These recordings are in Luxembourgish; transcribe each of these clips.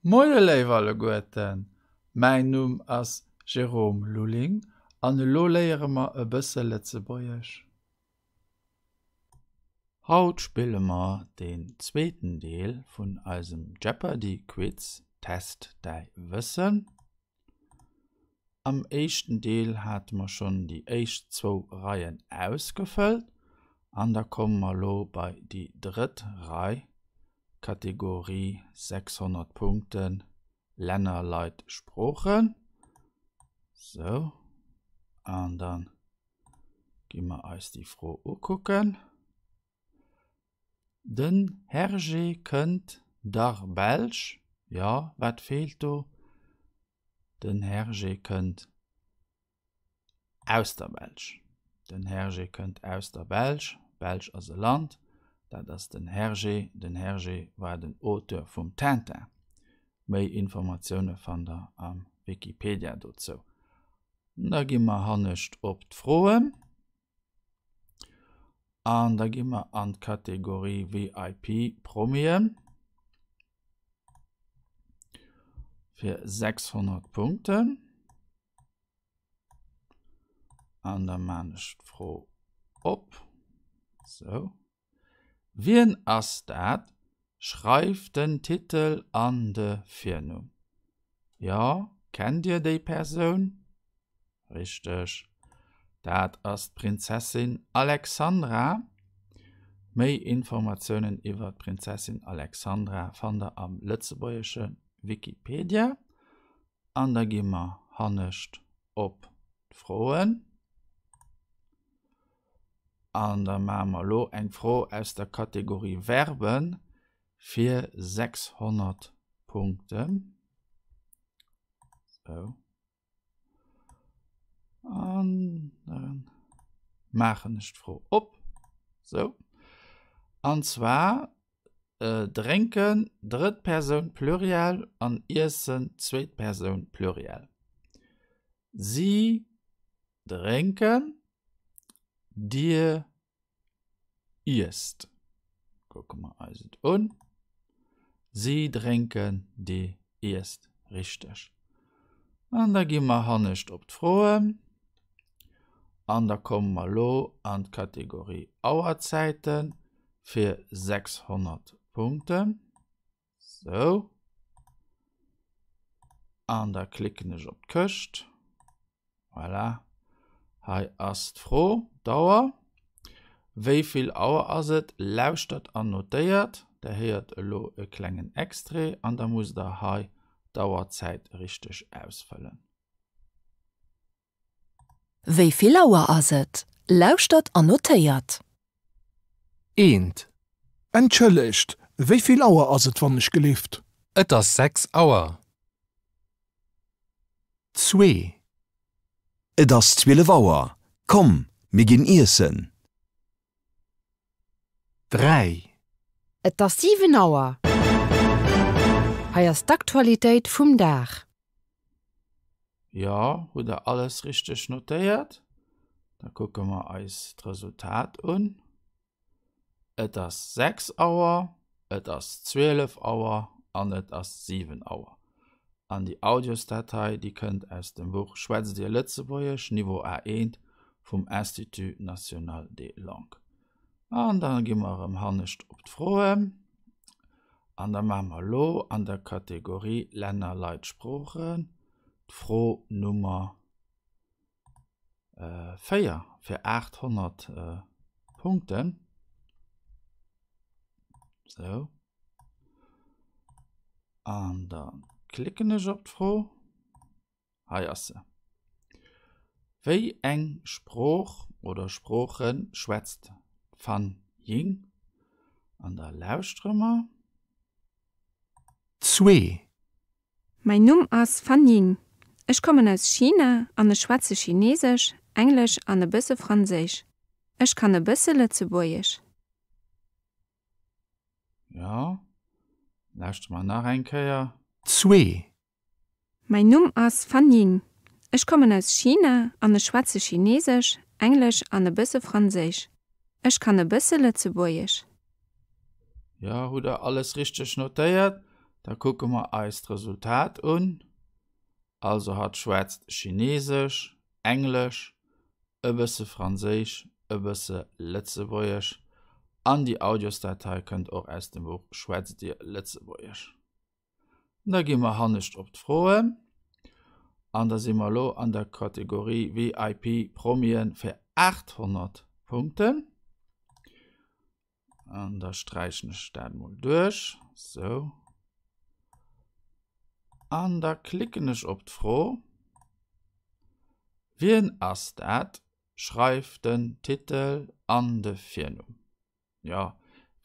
Moie léif alleguerten, mäin Numm ass Jérôme Lulling an elo léiere mer e bësse Lëtzebuergesch. Haut spille mer deen zweeten Deel vun eisem Jeopardy Quiz Test däi Wëssen. Am éischten Deel hate mer schonn déi éischt zwou Reien ausgefëllt an da komme mer elo bei déi drëtt Rei, Kategorie 600 Punkten, Länner, Leit, Sproochen. Sou, an da gi mer eis déi Fro ukucken. Den Hergé kënnt dar Belsch, jo, wat feelt do? Den Hergé kënnt aus der Belsch. Den Hergé kënnt aus der Belsch. Belsch ass e Land. Dat ass den Hergé. Den Hergé war den Auteur vum Tintin. Méi Informatioune fannt der am Wikipedia dozou. Da gi mer hannescht op d'Froen. An da gi mer an d'Kategorie VIP Promien fir 600 Punkten. An da maan ech d'Fro op. Sou. Wien ass dat? Schreif den Titel an de Virnumm. Jo, kennt Dir déi Persoun? Richteg, dat ass d'Prinzessin Alexandra. Méi Informatiounen iwwer d'Prinzessin Alexandra fannt der am lëtzebuergesche Wikipedia. An da gi mer hannescht op d'Froen. An da maache mer elo eng Fro aus der Kategorie Verben fir 600 Punkten. Sou. An dann maachen ech d'Fro op. Sou. An zwar äh, drénken, drëtt Persoun Pluriel an iessen, zweet Persoun Pluriel. Si drénken, dir iesst. Kucke mer eis et un. Si drénken, dir iesst. Richteg. An da gi mer hannescht op d'Froen. An da komme mer elo an d'Kategorie Auerzäite fir 600 Punkten. Sou. An da klicken ech op d'Këscht. Voilà. Hei ass d'Fro, d'Auer. Wéi vill Auer ass et? Lauschtert an notéiert. Der héiert elo e klengen Extrait an da musst der hei d'Auerzäit richteg ausfëllen. Wéi vill Auer ass et? Lauschtert an notéiert. Eent. Entschëllegt, wéi vill Auer ass et wannechgelift? Et ass 6 Auer. Zwee. Et ass 12 Auer. Komm, mir ginn iessen. 3. Et ass 7 Auer. Hei ass d'Aktualitéit vum Dag. Jo, hutt der alles richteg notéiert? Da kucke mer eis d'Resultat un. Et ass 6 Auer, et ass 12 Auer an et ass 7 Auer. An déi Audiosdatei, déi kënnt aus dem Buch Schwätzt Dir Lëtzebuergesch, Niveau A1 vum Institut National des Langues. An da gi mer erëm hannescht op d'Froen. An da maache mer elo an der Kategorie Länner, Leit, Sproochen d'Fro Nummer 4 fir 800 Punkten. Sou. An da klicken ech op d'Fro. Hei ass se. Wéi eng Sprooch oder Sprooche schwätzt d'Fan Ying? An da lauschtere mer. Zwee. Mäin Numm ass Fan Ying. Ech kommen aus China an ech schwätze Chinesesch, Englesch an e bësse Franséisch. Ech kann e bësse Lëtzebuergesch. Jo, lauschtere mer nach eng Kéier. Zwee. Mäin Numm ass Fan Ying. Ech kommen aus China an ech schwätze Chinesesch, Englesch an e bësse Franséisch. Ech kann e bësse Lëtzebuergesch. Jo, hutt der alles richteg notéiert? Da kucke mer eis d'Resultat un. Also hatt schwätzt Chinesesch, Englesch, e bësse Franséisch, e bësse Lëtzebuergesch an déi Audiosdatei kënnt och aus dem Buch Schwätzt Dir Lëtzebuergesch? Da gi mer hannescht op d'Froen an da si mer elo an der Kategorie VIP Promien fir 800 Punkten. An da sträichen ech dat mol duerch. Sou. An da klicken ech op d'Fro. Wien ass dat? Schreif den Titel an de Virnumm. Jo,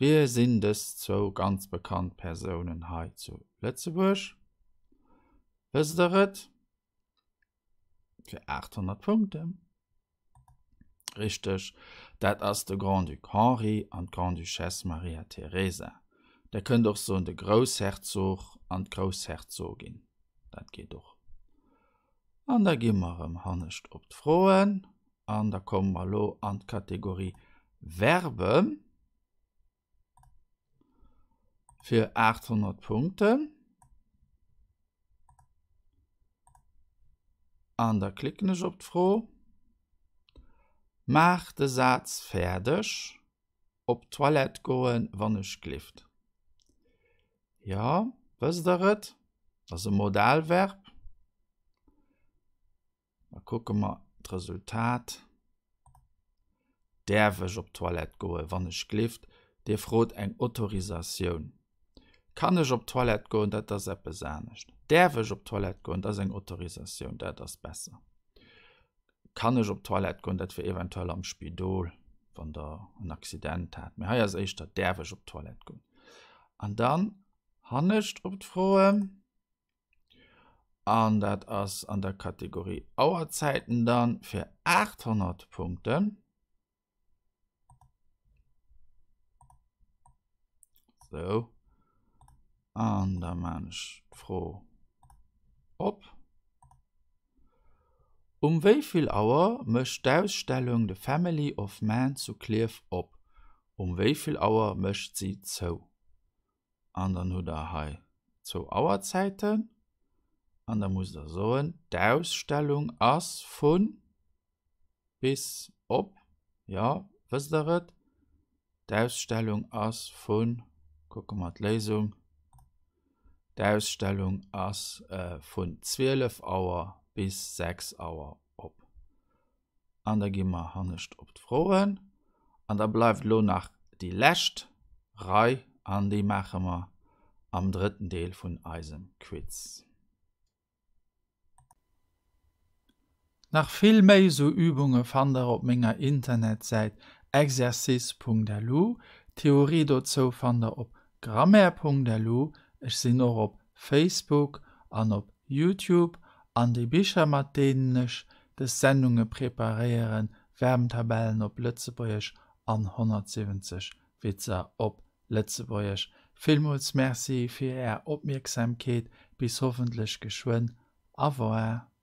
wie sinn dës zwou ganz bekannt Persounen hei zu Lëtzebuerg? Wësst der et? Fir 800 Punkten. Richteg, dat ass de Grand-Duc Henri an d'Grande-Duchesse Maria Teresa. Der kënnt och soen de Groussherzog an d'Groussherzogin, dat geet och. An da gi mer erëm hannescht op d'Froen an da komme mer elo an d'Kategorie Verben fir 800 Punkten. An da klicken ech op d'Fro. Maach de Saz fäerdeg. Op d'Toilette goen, wann ech glift. Jo, wësst der et? Dat ass e Modalverb. Da kucke mer d'Resultat. Däerf ech op d'Toilette goen, wann ech glift? Dir frot eng Autorisatioun. Kann ech op d'Toilette goen? Dat ass eppes anescht. Däerf ech op d'Toilette goen? Dat ass eng Autorisatioun, dat ass besser. Kann ech op d'Toilette goen? Dat wier eventuell am Spidol, wann Der en Accident hat. Mee hei ass éischter, Däerf ech op d'Toilette goen? An dann hannescht op d'Froen. An dat ass an der Kategorie Auerzäiten dann fir 800 Punkten. Sou. An da maan ech d'Fro op. Um wéi vill Auer mécht d'Ausstellung The Family of Man zu Klierf op? Um wéi vill Auer mécht si zou? An dann hutt der hei zwou Auerzäiten an da musst der soen, d'Ausstellung ass vun bis op, jo, wësst der et? D'Ausstellung ass vun, kucke mer d'Léisung, d'Ausstellung ass vun 12 Auer bis 6 Auer op. An da gi mer hannescht op d'Froen. An da bleift elo nach déi lescht Rei an déi maache mer am drëtten Deel vun eisem Quiz. Nach vill méi esou Übunge fannt der op menger Internetsäit exercice.lu. D'Theorie dozou fannt der op grammaire.lu. Ech sinn och op Facebook an op Youtube an déi Bicher mat deenen ech des Sendunge preparéieren, Verbentabellen op Lëtzebuergesch an 170 Witzer op Lëtzebuergesch. Villmools Merci fir är Opmierksamkeet, bis hoffentlech geschwënn. Au revoir.